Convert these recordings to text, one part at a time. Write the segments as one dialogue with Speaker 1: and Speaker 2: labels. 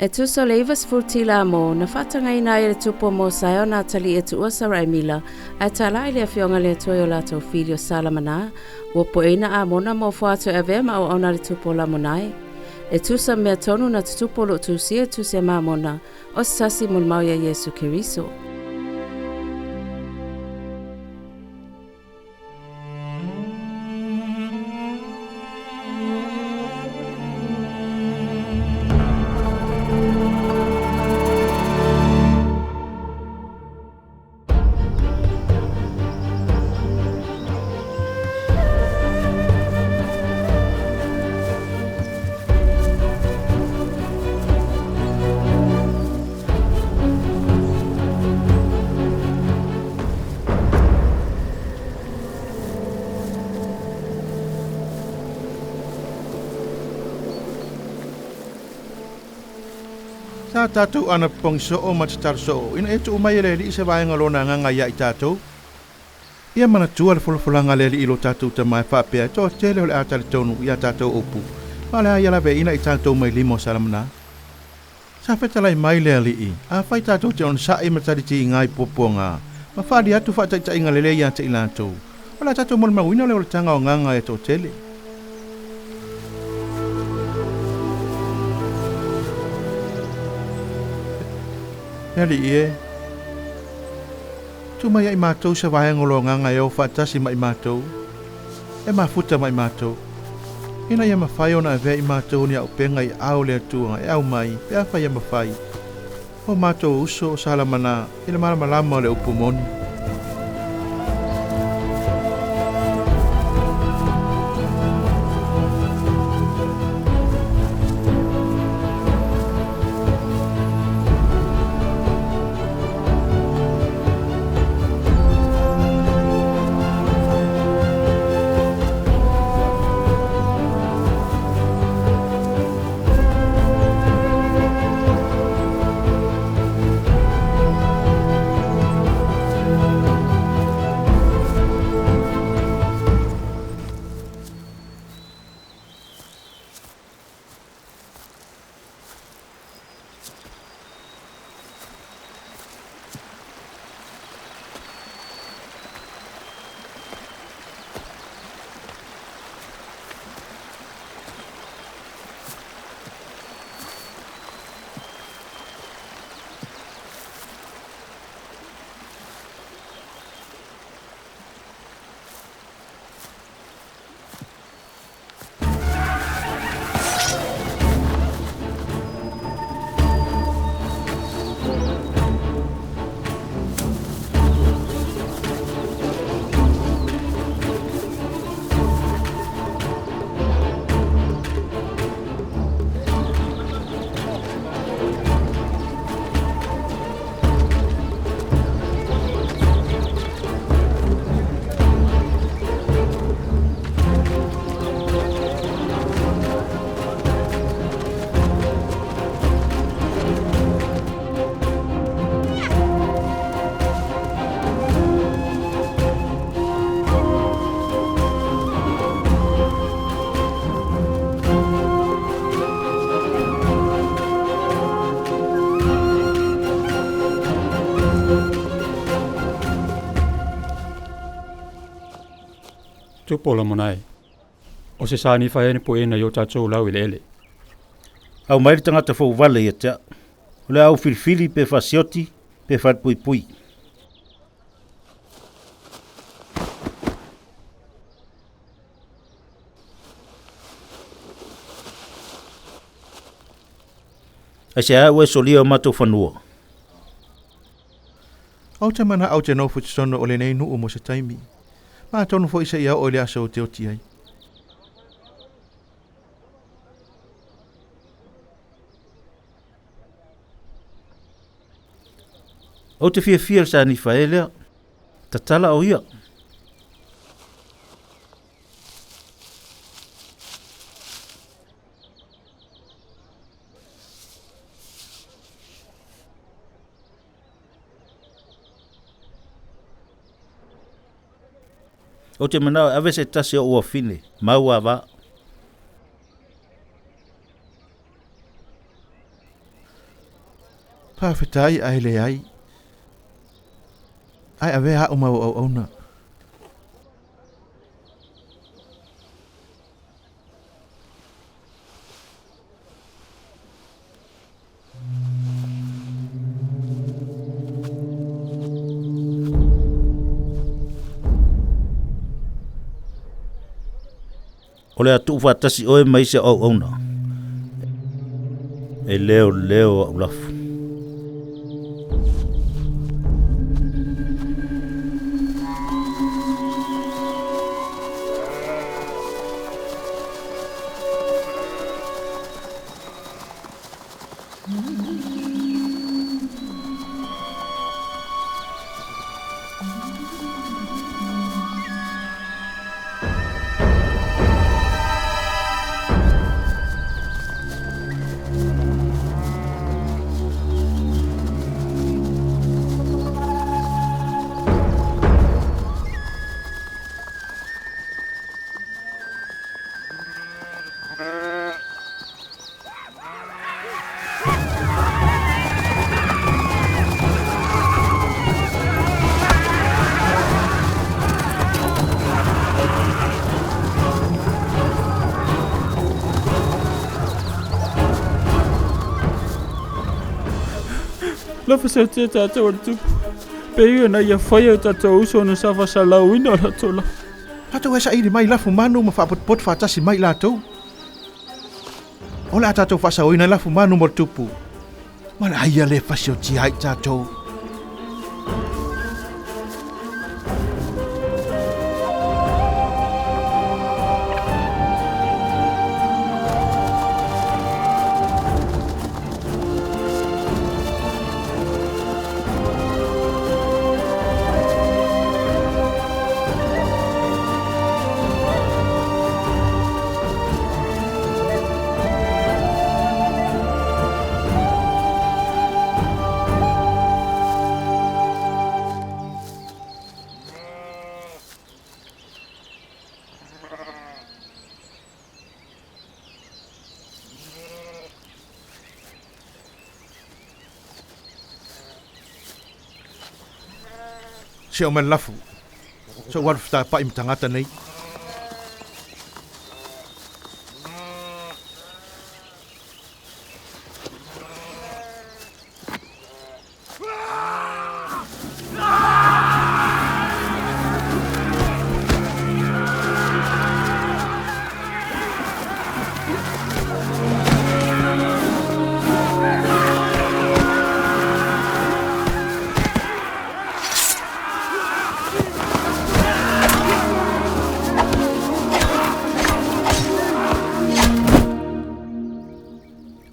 Speaker 1: E tusa o le 90 tila amo na faatagaina ai e le tupu o Mosaia ona atalii e tuua Saraemila, ae talā i le afioga a le Atua i o latou fili o Salamanā, ua poeina Amona ma ofo atu e avea ma auauna a le tupu o Lamonai. E tusa ma mea tonu na tutupu o lo o tusia i tusi a Mamona, o se tasi molimau iā Iesu Keriso.
Speaker 2: Sa tatou anapopogi soo ma tatalo soo ina ia tuu mai e le Alii se vaega o Lona Agaga ia i tatou. Ia manatua le folafolaga a le Alii lo tatou Tama e faapea e toatele o le a talitonu i a tatou upu, ma o le a ia laveaiina i tatou mai lima o Salamana. Sa fetalai mai le Alii, afai tatou te onosai ma talitiiga i puapuaga, ma faaalia atu faataitaiga lelei ia te i latou, o le a tatou molimauina le olataga o agaga e toatele. E Alii e, tuu mai ia i matou se vaega o lo agaga e o faatasi ma i matou, e mafuta ma i matou, ina ia mafai ona avea i matou ni auupega i aao o le Atua e aumai pe afai ia mafai, o matou uso o Salamana i le malamalama o le upu moni.
Speaker 3: Tupu o Lamonai, o se sa nifa ea ni puena i o tatou lau eleele.
Speaker 4: Aumai le tagata fouvale ia te au, o le a ou filifili pe faasioti pe falepuipui. Aisea ua e solia o matou fanua?
Speaker 2: Ou te manao ou te nofo i totonu o lenei nuu mo se taimi, ma atonu foi seia oo i le aso ou te oti ai.
Speaker 4: Ou te fiafia i le sanifa e lea. Tatala o ia. Ou te manao e ave se tasi o ou afine, mau a va.
Speaker 2: Faafetai ae leai. Ae avea a'u ma ou auauna.
Speaker 4: O le a tuufaatasi oe ma isi auauna e leoleo a'u lafu.
Speaker 5: Lafa seotia tatou e le Tupu, pei ona ia faia o tatou uso ona sa faasalauina o latou lafu.
Speaker 2: Tatou e saili mai lafu manu ma faapotopoto faatasi mai i latou. O le a tatou faasaoina ai lafu manu mo le Tupu, ma le aia le fasiotia ai tatou. Se o mai le lafu, se ou alu fetapa'i ma tagata nei.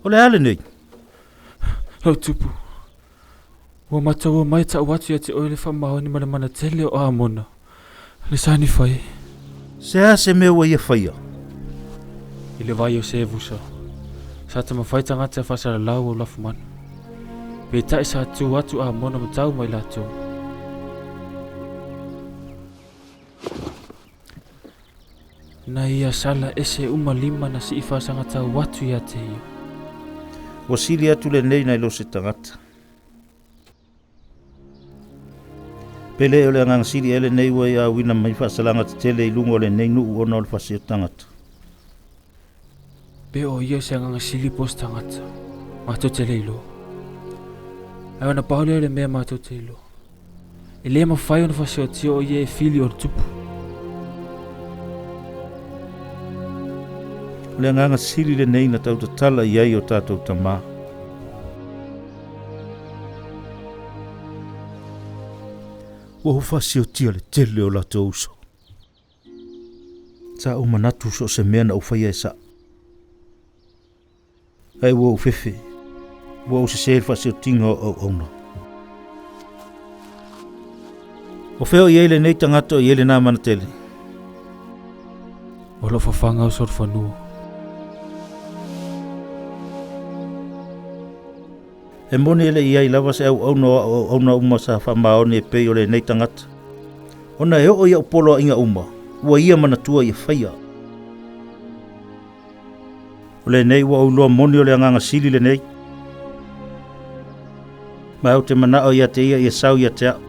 Speaker 4: O le a lenei?
Speaker 5: Lau Tupu, Ua mataua mai ta'u atu ia te oe le faamaoni ma le mana tele o Amona, le sa Nifai.
Speaker 4: Se a se mea ua ia faia?
Speaker 5: I le vai o Sevusa, sa tamafai tagata e faasalalau au lafumanu. Peitai sa tu atu Amona ma tau mai latou. Na ia sala ese uma lima na sii faasagatau atu ia te ia.
Speaker 4: Ua sili atu lenei nai lo se tagata. Pe le o le agaga sili ea lenei ua ia auina mai faasalaga tetele i luga o lenei nuu ona o le fasi o tagata.
Speaker 5: Pe o ia se agaga sili po o se tagata, matou te le iloa. Ae ona pau lea o le mea matou te iloa. E le mafai ona fasiotia o ia e fili o le tupu.
Speaker 4: O le agaga sili lenei na tautatala i ai o tatou tamā. Ua ou faasiotia le tele o latou uso. Sa ou manatu so o se mea na ou faia e sa'o. Ae ua ou fefe, ua ou sesē i le faasiotiga o auauna. O fea o i ai lenei tagata o i ai lena mana tele?
Speaker 5: O lo o fafaga o solofanua.
Speaker 4: E moni e le i ai lava se auauna o a'u auauna uma sa faamaoni e pei o lenei tagata, ona e oo i a'u poloaiga uma, ua ia manatua ia faia. O lenei ua ou iloa moni o le agaga sili lenei. Ma ou te manao ia te ia ia sau ia te a'u.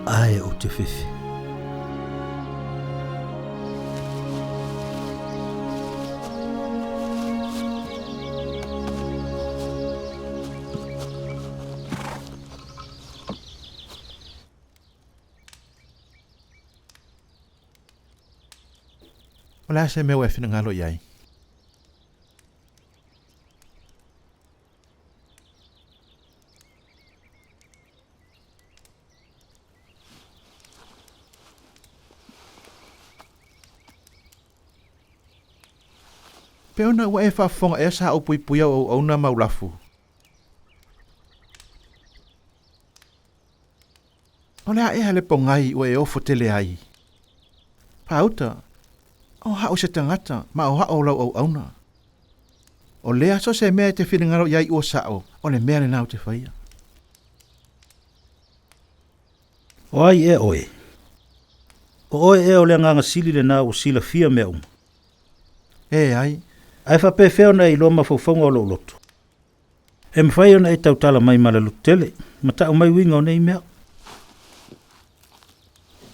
Speaker 4: Ae ou te fefe.
Speaker 2: O le a se mea ua e finagalo i ai? Pe ona ua e faafofoga ea sa ou puipuia o auauna ma ulafu? O le a ea le pogai ua e ofo tele ai? Pauta, o hao se tagata ma o hao lau auauna. O lea so se mea e te finagalo i ai ua sa'o, o le mea lena ou te faia.
Speaker 4: O ai ea oe? O oe ea o le Agaga Sili lena ua silafia mea uma?
Speaker 2: E ai.
Speaker 4: Ae faapefea ona e iloa mafaufauga o lou loto? E mafai ona e tautala mai ma le lototele, ma tau mai uiga o nei mea.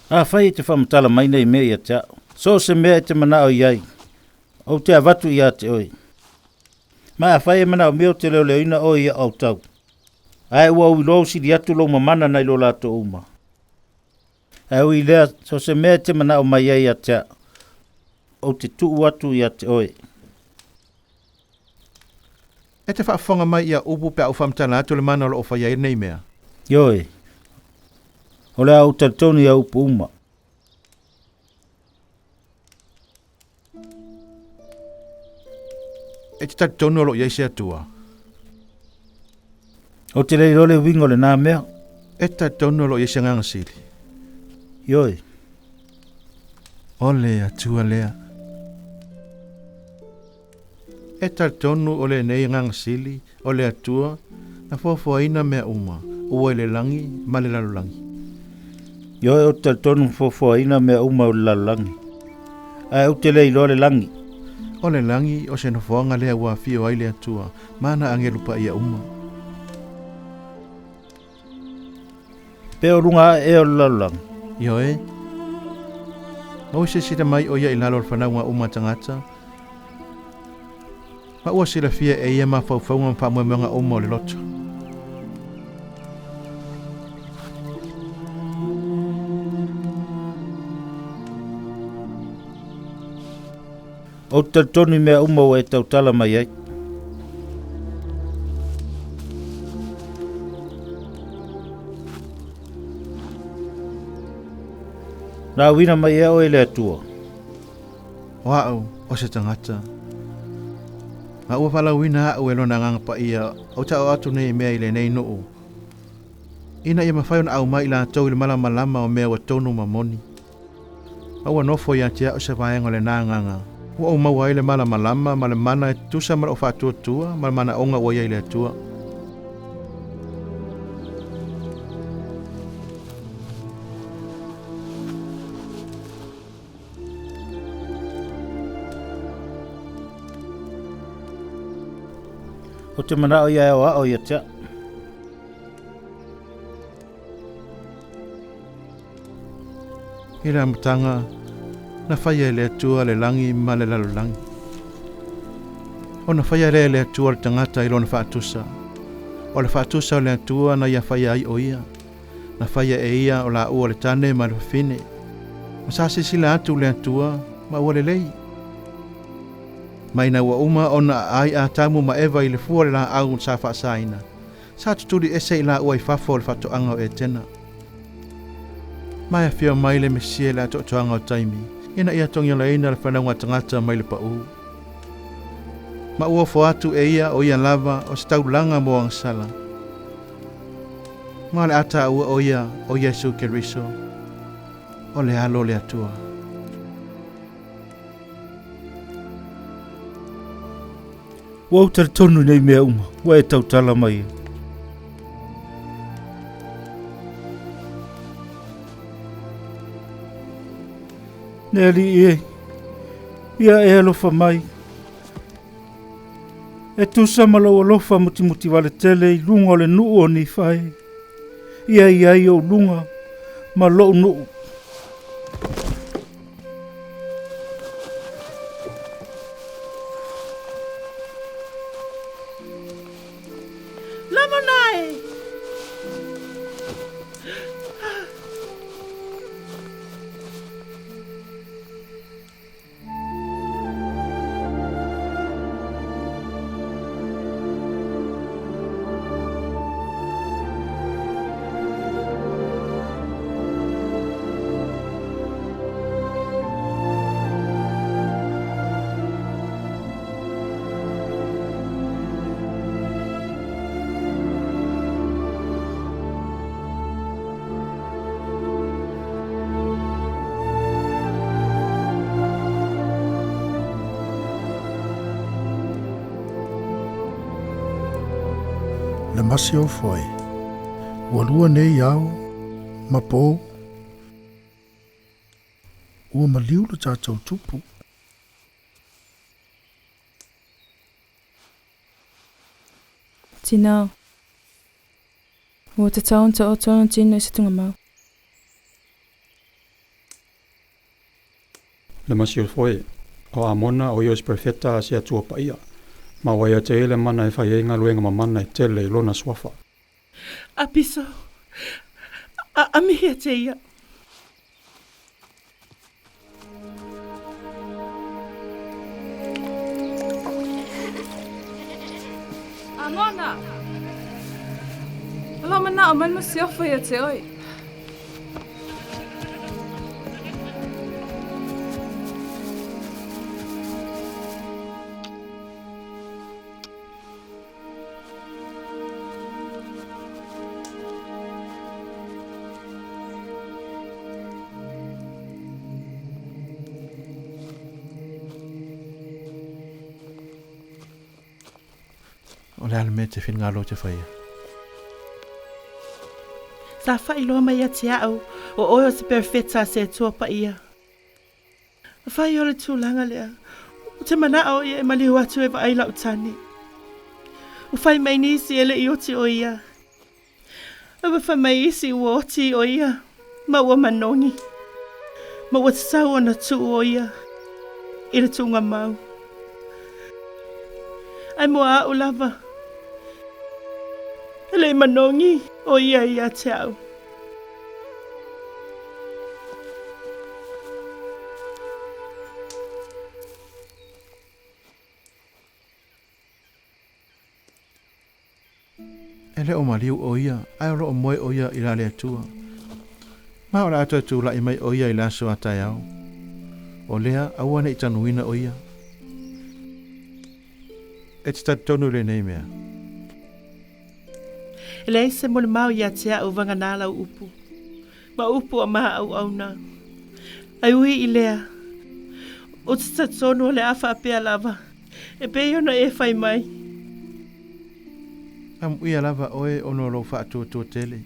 Speaker 4: Afai e te faamatala mai nei mea ia te au, so o se mea e te manao i ai, ou te avatu ia te oe. Ma afai e manaomia ou te leoleoina oe i au autau, ae ua ou iloa ua sili atu lou mamana nai lo latou uma. Ae ui i lea, so o se mea e te manao mai ai ia te au, ou te tuu atu ia te oe.
Speaker 2: E te faafofoga mai ia upu pe a ou faamatala atu le mana o lo o faia ai lenei mea.
Speaker 4: Ioe, o le a ou talitonu i au upu uma.
Speaker 2: E te talitonu o lo o i ai se Atua?
Speaker 4: Ou te le iloa le uiga o lena mea.
Speaker 2: E te talitonu o lo o i ai se Agaga Sili?
Speaker 4: Ioe.
Speaker 2: O le Atua lea. E talitonu o lenei Agaga Sili, o le Atua, na foafoaina mea uma, ua i le lagi ma le lalolagi.
Speaker 4: Ioe, ou te talitonu na foafoaina mea uma o le lalolagi, ae ou te le iloa le lagi.
Speaker 2: O le lagi o se nofoaga lea ua afio ai le Atua ma ana agelu paia uma.
Speaker 4: Pe o luga ae ea o le lalolagi?
Speaker 2: Ioe. Ma ua silasila mai o ia i lalo o le fanauga uma a tagata, ma ua silafia e ia mafaufauga ma faamoemoega uma o le loto.
Speaker 4: Ou te talitonu i mea uma ua e tautala mai ai. Na auina mai ea oe e le Atua?
Speaker 2: O a'u, o se tagata. Ma ua valaauina a'u e Lona Agaga Paia ou te a'o atu nei mea i lenei nuu, ina ia mafai ona aumai i latou i le malamalama o mea ua tonu ma moni. Ma ua nofo ia te a'u se vaega o lena Agaga, ua ou maua ai le malamalama ma le mana e tutusa ma lo'u faatuatua ma le manaoga ua i ai le Atua.
Speaker 4: Ou te manao ia e aoao ia te au.
Speaker 2: I le amataga, na faia e le Atua le lagi ma le lalolagi. Ona faia lea e le Atua le tagata i lona faatusa. O le faatusa o le Atua na ia faia ai o ia. Na faia e ia o laua le tane ma le fafine. Ma sa silasila atu le Atua ma ua lelei. Ma ina ua uma ona aai Atamu ma Eva i le fua o le laau sa faasaina, sa tutuli ese i laua i fafo o le faatoaga o Etena. Ma e afio mai le Mesia i le atoatoaga o taimi, ina ia togiolaina le fanauga tagata mai le pau. Ma ua ofo atu e ia o ia lava o se taulaga mo agasala. Ma o le a taua o ia o Iesu Keriso, o le Alo o le Atua.
Speaker 4: Ua ou talitonu i nei mea uma, ua e tautala mai ai. Le Alii e, ia e alofa mai. E tusa ma lou alofa mutimutivale tele i luga o le nuu o Nifai, ia i ai ou luga ma lo'u nuu.
Speaker 6: Lamonae!
Speaker 7: Le masiofo e. Ua lua nei ao ma pou. Ua maliu lo tatou tupu.
Speaker 8: Tinā, ua tatau ona taoto lona tino i se tugamau.
Speaker 3: Le masiofo e, o Amona o ia o se perofeta a se Atua paia, ma ua ia te ia le mana e fai ai galuega mamana e tele i lona suafa.
Speaker 6: Apiso, a amihia te ia.
Speaker 8: Amona! O lo o manao mai le masiofo ia te oe.
Speaker 2: O le a le mea e te finagalo ou te faia?
Speaker 6: Sa faailoa mai ia te au, o oe o se perofeta a se Atua Paia. Afai o le tulaga lea, ou te manao ia e maliu atu e vaai lau tane. Ua fai mai nisi e le i oti o ia. A ua fai mai isi ua oti o ia, ma ua manogi. Ma ua tatau ona tuu o ia i le tuugamau. Ae mo au lava, e le i manogi o ia ia te au.
Speaker 2: E le o maliu ʻo ia, ae o lo o moe ʻo ia i la le Atua. Ma o le a toe tulai mai ʻo ia i le aso a taeao. O lea, aua ne i tanuina ʻo ia. E te talitonu i lenei mea.
Speaker 6: E leai se molimau ia te au vagana lau upu, ma upu a ma auauna. Ae ui i lea, ou te talitonu o le a faapea lava, e pei ona e fai mai.
Speaker 2: Amuia lava oe ona o lou faatuatua tele.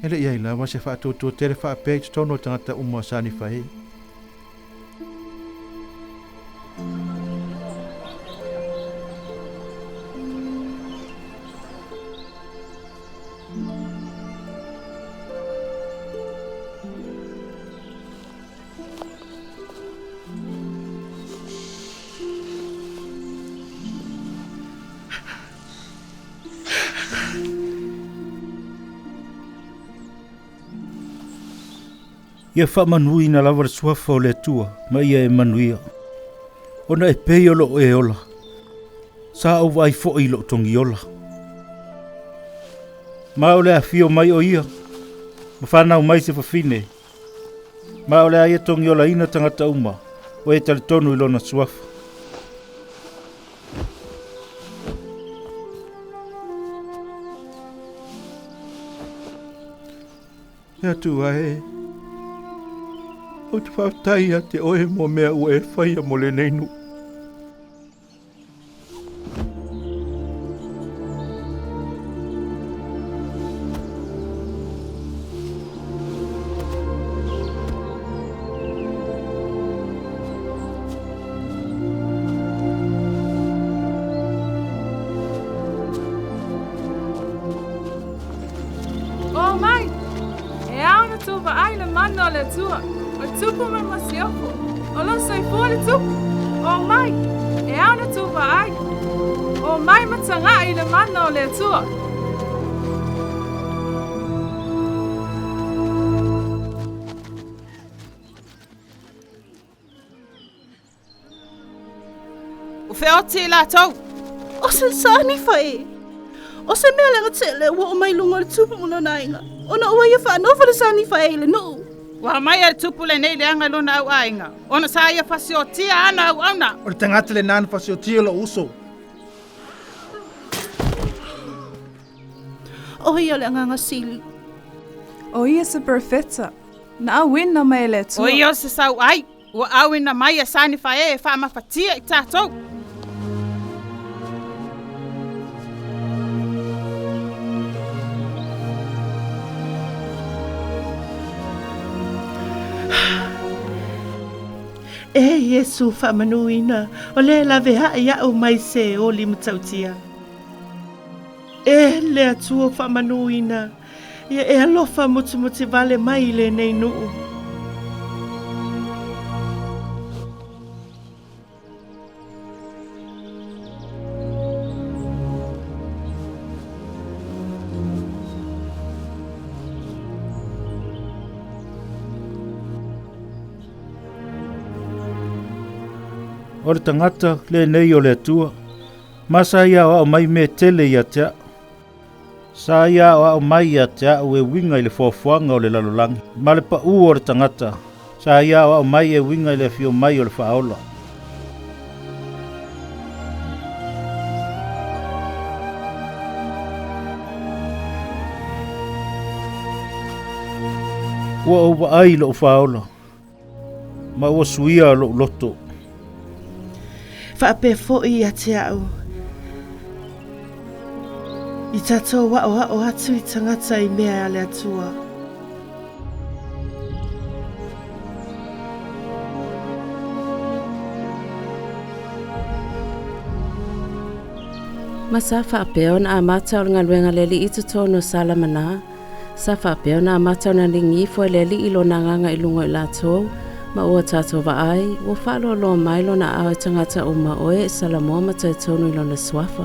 Speaker 2: E le i ai lava se faatuatua tele faapea i totonu o tagata uma o Sanifae.
Speaker 4: Ia faamanuina lava le suafa o le Atua ma ia e manuia, ona e pei o loo e ola, sa ou vaai foi i loo togiola. Ma o le afio mai o ia, ma fanau mai se fafine, ma o le a ia togiolaina tagata uma o e talitonu i lona suafa.
Speaker 2: E Atua e, ou te faafetai ia te oe mo mea ua e faia mo lenei nuu.
Speaker 8: o le Atua, o le Tupu ma le Masiofo, o lo o soifua le Tupu. O mai, e ao ona outou vaai. O mai ma taga'i i le mana o le Atua.
Speaker 9: O feoti i latou.
Speaker 6: O se sani fae. O se mea leaga tele ua oo mai luga o le tupu ma lona aiga, ona ua ia faanofo le sani fae i le nuu.
Speaker 9: Ua aumai e le tupu lenei leaga i lona au aiga, ona sa ia fasiotia ana auauna.
Speaker 2: O le tagata lenā na fasiotia lou uso.
Speaker 6: O ia le Agaga Sili.
Speaker 8: O ia se perofeta, na auina mai e le Atua.
Speaker 9: O ia o se sauai, ua auina mai e sani fae e faamafatia i tatou.
Speaker 6: E Iesu faamanuina, o le laveaʻi aʻu mai se oli matautia. E le Atua faamanuina, ia e alofa mutumuti vale mai i lenei nuu.
Speaker 4: O le tagata lenei o le Atua, ma sa ia aoao mai mea tele ia te a'u. Sa ia aoao mai ia te a'u e uiga i le foafoaga o le lalolagi ma le pa'ū o le tagata. Sa ia aoao mai e uiga i le afio mai o le Faaola. Ua ou vaai i lo'u Faaola, ma ua suia lo'u loto.
Speaker 6: Faapea foi ia te a'u, i tatou aʻoaʻo atu i tagata i mea a le Atua.
Speaker 1: Ma sa faapea ona amata o le galuega a le Alii i totonu o Salamana, Sa faapea ona amata ona ligi ifo e le Alii lona agaga i luga o i latou, ma ua tatou vaai, ua faaloaloa mai lona aao i tagata uma o e Salamoa ma talitonu i lona suafa.